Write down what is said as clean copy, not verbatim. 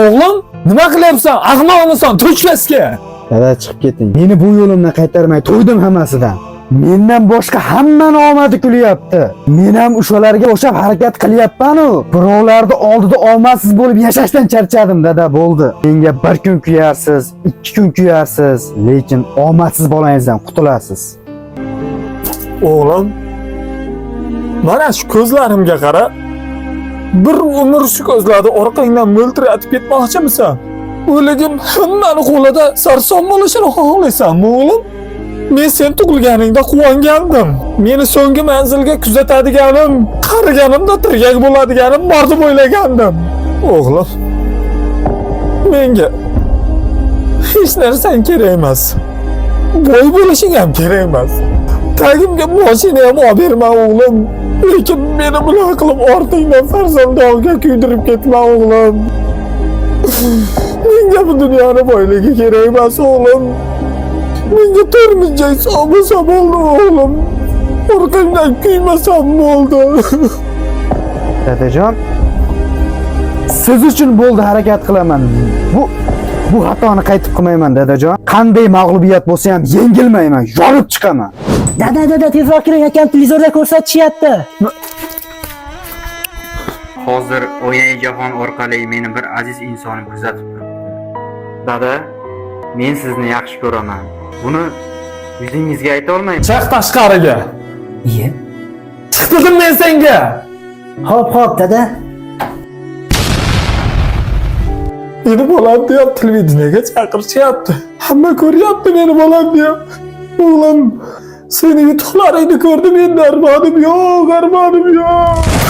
O'g'lim, nima qilyapsan? Ahmoqmisan? To'chkasga. Dada, chiqib keting. Meni bu yo'limdan qaytarmay, to'ydim hammasidan. Mendan boshqa hammani omadi kulyapti. Men ham o'shalarga o'xshab harakat qilyapman-u. Birovlarni oldida omadsiz bo'lib yashashdan charchadim, dada, bo'ldi. Menga bir kun kuyarsiz, ikki kun kuyarsiz, lekin omadsiz bolangizdan qutulasiz. O'g'lim, mana shu ko'zlarimga qara. Bir umr shu ko'zlarni orqangdan mo'ltiratib ketmoqchimisan? O'ligim hammani qo'lida sarson bo'lishini xohlaysanmi, o'g'lim? Men sen tug'ilganingda quvongandim. Meni so'nggi manzilga kuzatadiganim, qariganimda tirgak bo'ladiganim bor deb o'ylagandim. O'g'lim, menga hech narsang kerak emas. Boy bo'lishing ham kerak emas. Tagimga mashina ham olib berma, o'g'lim. Lekin meni bunaqa qilib ortingdan farzand dog'iga kuydirib ketma, o'g'lim. Menga bu dunyoni boyligi kerak emas, o'g'lim. Menga 4000 joy sog' bo'lsa bo'ldi, o'g'lim. Orqangdan kuymasam bo'ldi. Dadajon, siz uchun bo'ldi, harakat qilaman. Bu xatoni qaytib qilmayman, dadajon. Qanday mag'lubiyat bo'lsa ham yengilmayman, yorib chiqaman. Dada, dada, tezroq kiring, akam televizorda ko'rsatishyapti. Hozir oynayi jahon orqali meni bir aziz insonim kuzatib turibdi. Dada, men sizni yaxshi ko'raman. Buni yuzingizga ayta olmayman. Chiq tashqariga. Iye. Chiq dedim men senga. Hop, hop, dada. Meni bolam deyapti, televideniyaga chaqirishyapti. Hamma ko'ryapti meni bolam deyapti. O'g'lim, seni yutuqlaringni ko'rdim, endi armonim yo'q, armonim yo'q.